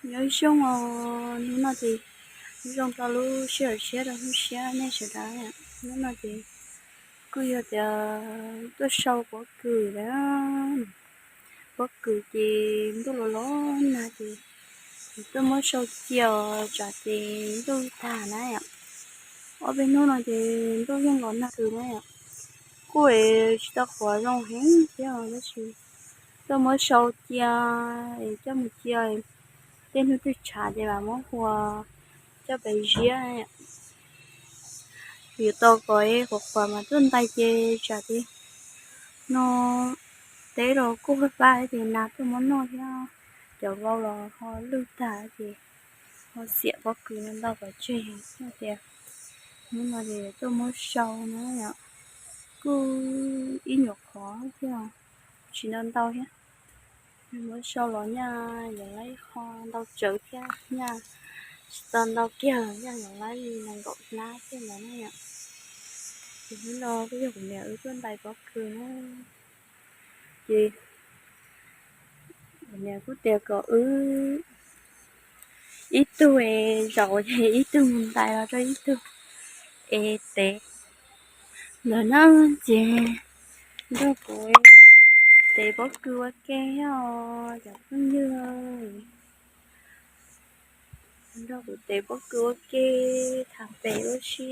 Nyob zoo os, hnub no ces zoo tau lub sij hawm siab rau hnub siab nej sawv daws. Hnub no ces kuj yog tias tuaj sau pob kws na. Pob kws ces ntuj los los nag ces tuaj muab sau cia os, tsam ces ntuj tag na yom. Ob peb hnub no ces ntuj yeej los nag kws na yom. Kuj tsis tau qhuav zoo heev thiab tab sis tuaj muab sau cia es coj mus cia tej hnub twg tshav ces mam muab hua coj pem ziab. Yuav tau kom qhuav qhuav mas tuaj ntais ces tsam ces no teb los kuj fab fab ces nas tuaj muab noj thiab. Cov vau los ho lwj tag ces ho xiam pob kws no ntau pov tseg. Yog tias hnub no ces tuaj muab sau na yom, kuj ib nyuam qhov thiab, tsis ntau ntau thiab. Muab sau los nyaj yuav laib qho ntau tsawv thiab, nyaj tsis tau ntau kiag nyaj yuav laib li nees nkaum hnab thiab ntawd na yom. Ces hnub no kuj yog kuv niam wb tuaj ntais pob kws na. Ces kuv niam kuj tias kom wb ib tug es zaum ces ib tug mus ntais los rau ib tug es tev ntawm na. Ces nrog kuv tev pob kws ua ke os cov phooj ywg, nrog kuv tev pob kws ua ke tham pem ua si.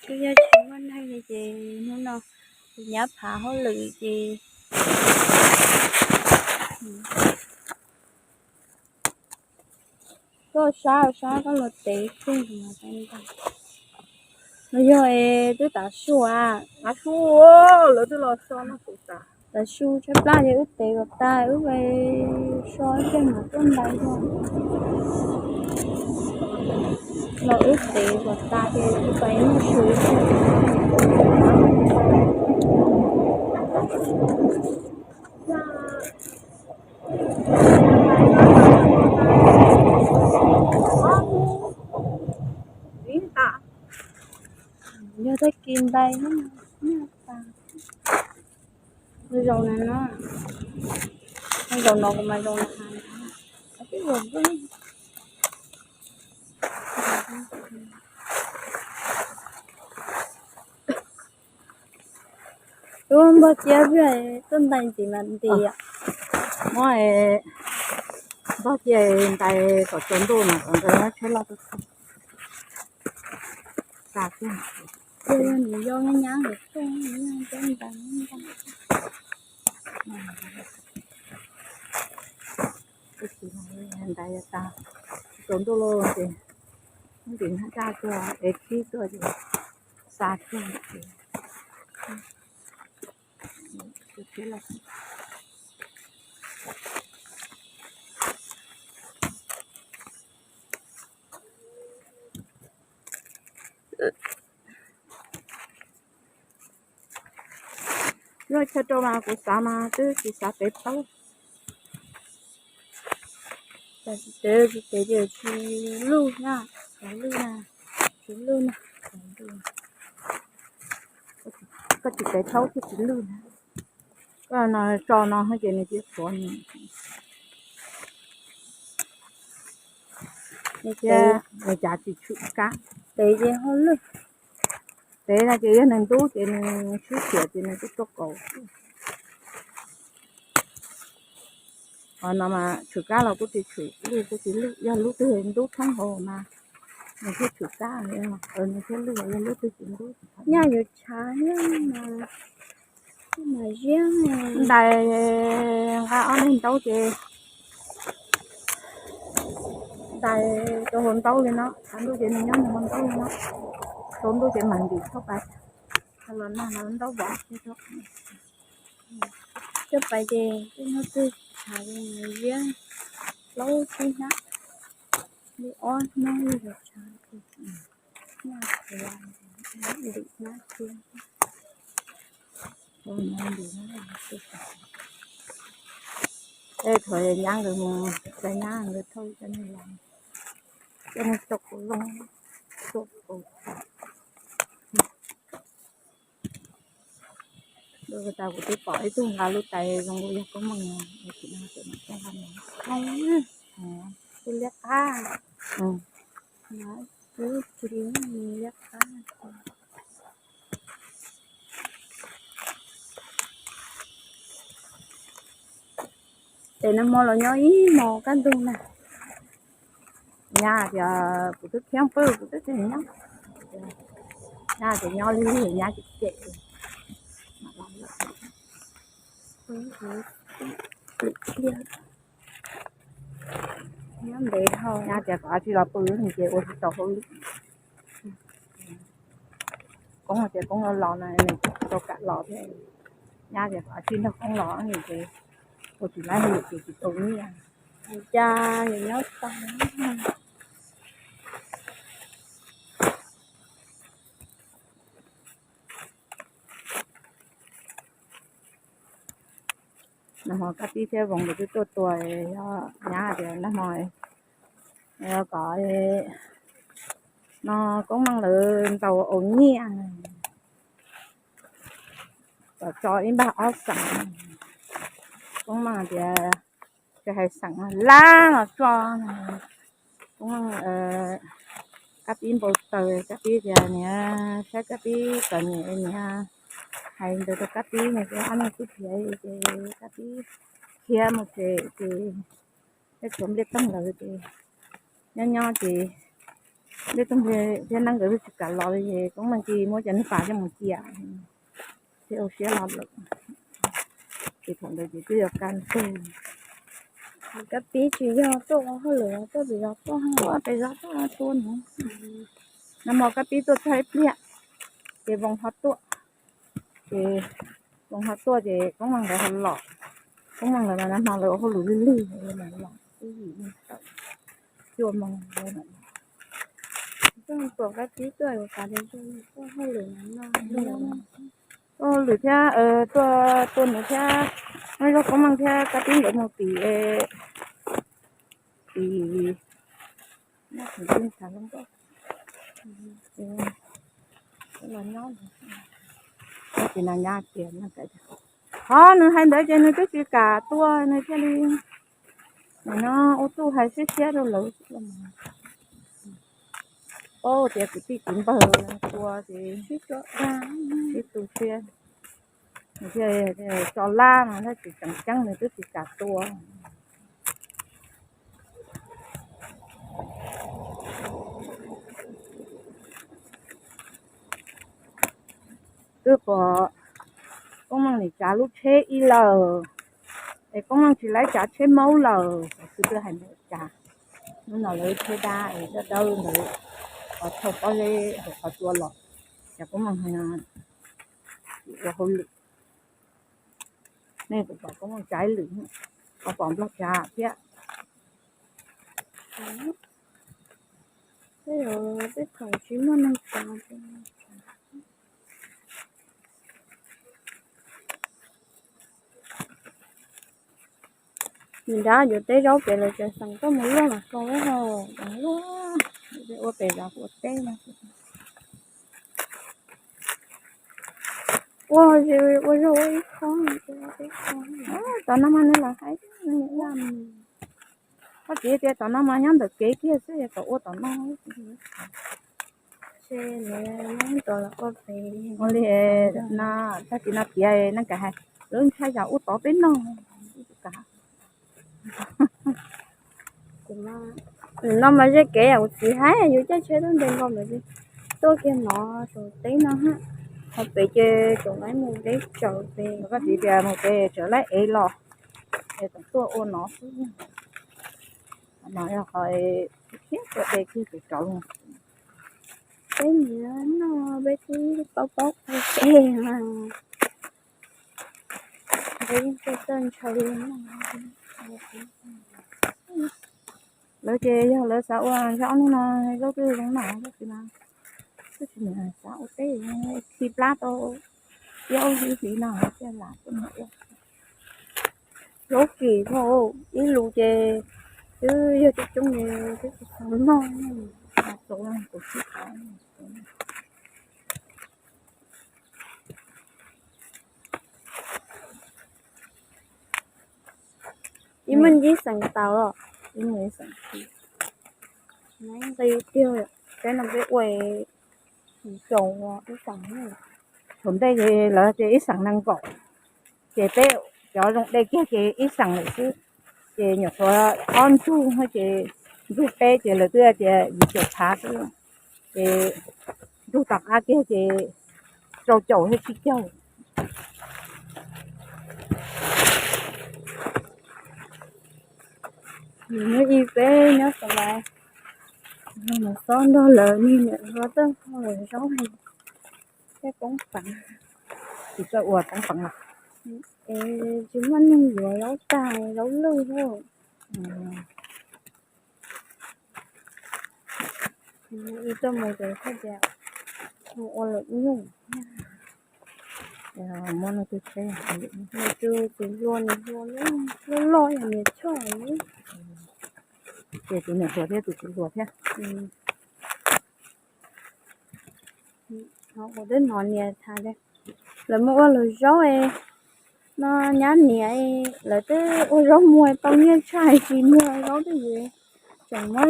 Kuj yog tsis muaj neeg li ces hnub no kuv nyab phav hauj lwm ces koj sab sab koj los tev kiag. No yog es twb tav su a, tav su, lawv twb los so no kuv tav, tav su tshaib plab ces wb tev kom tas wb so ib pliag mam tuaj ntais os. Los wb tev kom tas ces wb pais noj su. Yog tag kis ntais nyaj tas. Zaum no no, zaum no kuv mas zaum no. Ub, npog cia tuaj ntais ntxiv mas nti. Muab npog cia ntais kom tsaus ntuj mas kom nkawd tsheb loj tuaj xa kiag. Yog nws yog nyab nyab nkawd tuaj, cab ntais ntais. Ntais tas, tsaus ntuj lawm ces muab ntim hnab daj tuaj es khib tuaj ces xa kiag. Lub chaw rau mas kuv xav mas twb tsis xav tev plaub. Tsis tev, tsis tev ces tsis luj na, tsis luj na, tsis luj na. Koj tsis tev plaub thiaj tsis luj na. Koj no tso no ces nws tsis xuav nws. Nws cas tsis tshwm kab, tev ces ho luj. Tev no ces yog nws ntub ces nws sib xiam ces nws twb tuaj kaus. Qhov no mas tshwm kab los kuj tsis tshwm, luj kuj tsis luj, yog lub twg ntub thoob hauv mas nws thiaj tshwm kab, nws thiaj luj, yog lub twg tsis ntub. Nyaj yuav tshav mas, mas ziab. Ntais nqa ob leeg ntaub ces ntais rau hauv ntaub li no, tshav ntuj ces nws nyob nws hauv ntaub li no, tsaus ntuj ces mam ntim tshaj pais, los nag los ntaub vov. Coj pais ces tej hnub twg tshav li mas ziab, plaub tsib hnab, li ob hnab li tshav, nyaj qhuav, ntim hnab cia. Thaum nyab nkawd mus, thaum nyab nkawd thauj cov neeg los, cov neeg tau kuv zoo, tau kuv tas kuv twb pom ib tug nqa lub tais zoo li yog koob meej no, tsis no ces mam coj nqa mus. Kuv liab qab, kuv cia li liab qab. Ces nag hmo los nyob ib hmos kaj ntug na. Nyab tias kuv twb khiav pw, kuv twb tsis nyob. Nyab tias nyob li, nyab cem cem. Nyob ntev dhau, nyab tias kom tsis los pw ces ua tsis tau hauj lwm. Koob tias Koob los los no nws tsis tau kam los thiab. Nyab tias kom tsis nrog Koob los nws ces ua tsis laib hauj lwm ces tsis tau nyiaj. Cas nyob tag. Nag hmo Kab Pib thiab Voos nkawd twb tuaj tua, yog nyab tias nag hmo kom no Koob Meej lawv ntaus ua nyiaj, kom tso ib npag ob xeem. Koob Meej tias tsis hais xeem lab los tso. Koob Meej, Kab Pib npau taws, Kab Pib tias niam, saib Kab Pib txom nyem, niam hais ntawd rau Kab Pib no ces ob leeg twb khiav ces Kab Pib khiav mus tsev ces thiab tshuav Npliaj Toog lawm ces nyob nyob ces Npliaj Toog thiab Neeb nkawd twb tsis kam los li ces Koob Meej cia muab cov niag pas coj mus cia thiab ua siab los lawm. Ces thaum ntawd ces twb yuav kaj ntug. Kab Pib tsis yog tuaj ua hauj lwm, tuaj pem zos tuaj, tuaj pem zos tuaj tua no. Nag hmo Kab Pib tuaj txog ib pliag ces Voos ho tuaj, ces Voos ho tuaj ces Koob Meej lawv ho los. Koob Meej lawv mas nag hmo lawv ua hauj lwm lig lig los ib yim tawm cuaj moos. Tuaj pom Kab Pib tuaj, tuaj hauj lwm no, tuaj hauj lwm thiab tuaj tua nws thiab. Nyob zoo Koob Meej thiab Kab Pib nkawd mus tim, tim, los nyob, ces no nyab tias, qhov nws hais ntawd ces nws twb tsis kam tua nws thiaj li, no ua txuj hais siab siab rau lawv. Paub tias kwv tij kwv npawg tua ces sib tu siab, tso lab mas tab sis tseem ceeb nws twb tsis kam tua. Twb pom Koob Meej nim tsav lub tsheb ib lawm, es Koob Meej tsis laib tsav tsheb maub lawm, xib hwb twb hais ntawd cas, hnub no lawv tsheb dab es dawb dawb ntawd, qhov thauj pob zeb hauv qhov tsua los, cas Koob Meej ua hauj lwm. Nej puas pom Koob Meej tsav ib lwm, ho pom Nplog tsav thiab. Tej thaum tsis muaj neeg tsav. Nrad yuav teb zaub pem lawv tseem xeem tuaj mus luaj mas kau lawm hos, luaj ua pem zos ua teb no. Ua, ua zaug ua ib khob, tom no mas nws los haib, koj txiv tias tom no mas nyob ntawm kev kiag xwb, tom ua tom no. Ua li no, tag kis no tiav neej kam hais lub ntshai yam ua tod peb no. Nws no mas ze kev kuv txiv hais yus caij tsheb tuaj ntev nkaus lawm, tuaj kiag no saum teb no, qhov pem ces tseem laib mus deb tsawv pem. Koj txiv tias mus pem tseem laib ev los, es tseem tuaj ua no xwb. No yog qhov thiab tuaj de kiag pem rauv. Peb niam no peb twb paub paub ua ke mas, peb yeej tuaj txawj ntshaw li no. Lawv ces yog lawv xav ua ntshe ob hnub no zaub twb zoo no, tab sis mas twb tsis xav ua teb, khi plab tau ib ob hlis no thiaj lam tuaj ua. Zaub kim dhau, ib lus ces twb yog coob coob li, twb tsis tau noj, tau kuv sib qab. Ib muaj ncib xeem taus los. Ib mus ib xeem, nqi tiag, peb no peb ua xim caum ib xeem. Thaum ntej ces lawv tias ib xeem nees nkaum, ces peb cov zoo de kiag ces ib xeem lawm xwb. Ces nyuam qhuav ob ntug ces ntug peb ces lawv twb tias yim caum phav xwb, ces ntug tom qab kiag ces rau caum thiab tsib caug. Nws muaj ib peb nyob tom lawv, mus xob nrog lawv niag niam hluas tuaj hau lawv zaub thiab poob peev. Tsis txawj ua poob peev los? Es tsis muaj neeg yuav zaub tag zaub lwj thiab. Ib tuaj mus ces thiaj tias mus ua luam nyuj. Muab nws tus tsheb, nws tus txiv hluas, nws hluas loj loj yog niam choj. Ces tus niam hluas thiab tus txiv hluas thiab. Ua twb hnov niam tham tias lawv mus ua luam zaub no, nyab niam lawv twb ua zaub muag tau nyiaj tshaj, tsis muag zaub twb yuav tseem muab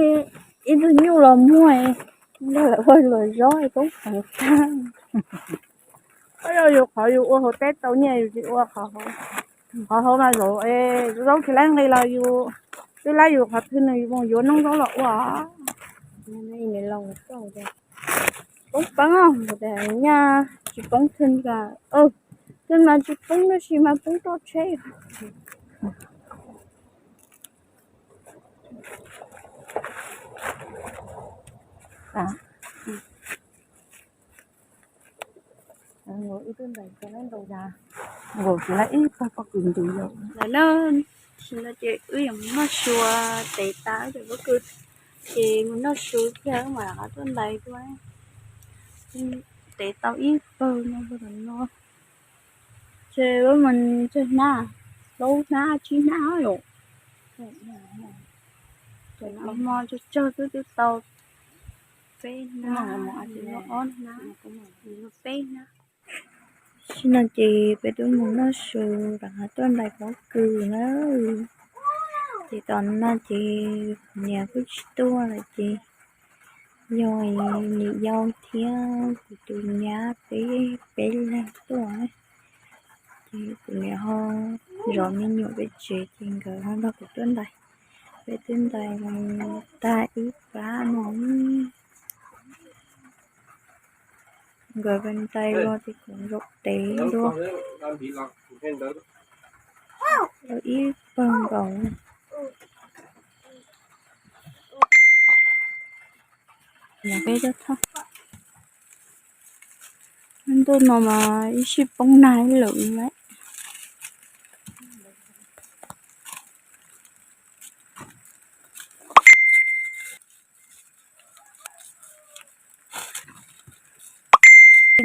ib tug nyuj los muag nrog lawv ua luam zaub poob peev tag. Yog yus qhov yus ua hauv teb tau nyiaj yus tsis ua qhov hauv, qhov hauv mas zaum zaub tsis laib nqi los yus twb laib yus qhov twg nws yuav noob zaub los ua. Poob peev, nyaj tsis poob thwj, thwj mas tsis poob tab sis mas poob roj tsheb. Nkaus tsis laib ib pawg pob kws ntws yom. Lawm na, tam sim no ces wb yuav mus noj su, tev tas wb cov pob kws, ces mus noj su kiag wb mam rov qab tuaj ntais dua. Tev tau ib pawg no rau tam no, ces wb mus tsawg hnab, plaub hnab tsib hnab yom. Cov no hmo tsawg tsawg xwb twb tau peb hnab, ob hnab, peb hnab. Tam sim no ces peb twb mus noj su rov qab tuaj ntais pob kws na. Ces tam sim no ces kuv niam kuj tsis tuaj lawm ces yog niam yau thiab kuv tus nyab peb, peb leeg tuaj. Ces kuv niam ho zov me nyuam pem tsev ces nkawd ho nrog kuv tuaj ntais. Peb twb ntais tag ib pab no. Nkawd ntais los ces kuv zaum tev dua ib pawg nkaus. Peb tuaj thauj ntuj no mas ib sij poob nag ib lwm lawm.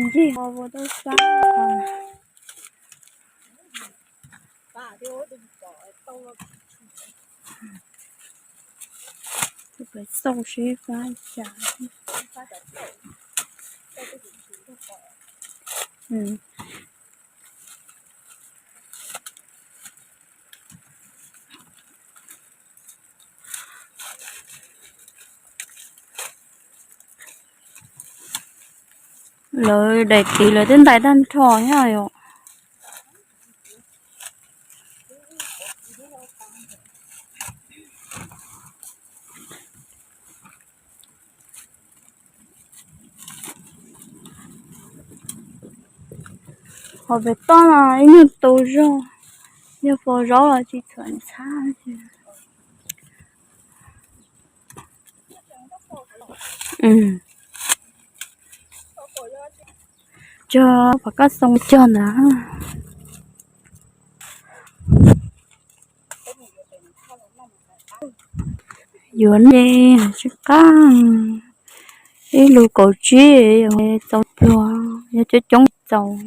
Ncig ho ua tau sab. Peb xauj seb fab cas. Lawv daim tid lawv twb ntais tag nrho nyob yom. Qhov pem toj no ib nyuag tu zog, yog faus zaub los tsis txhuam ntxhab. Cog pom koj xoo cog ntawd. Yuav ne, tsis qab. Ib lus kaum tsib, txaus pluag, yog coob coob txaus.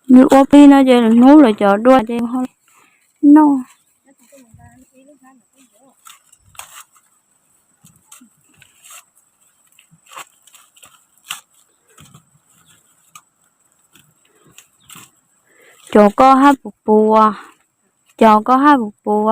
Nws ua plig no ces hnub lawv cov dua ces ho noj. Cov koj haj puv puv, cov koj haj puv puv.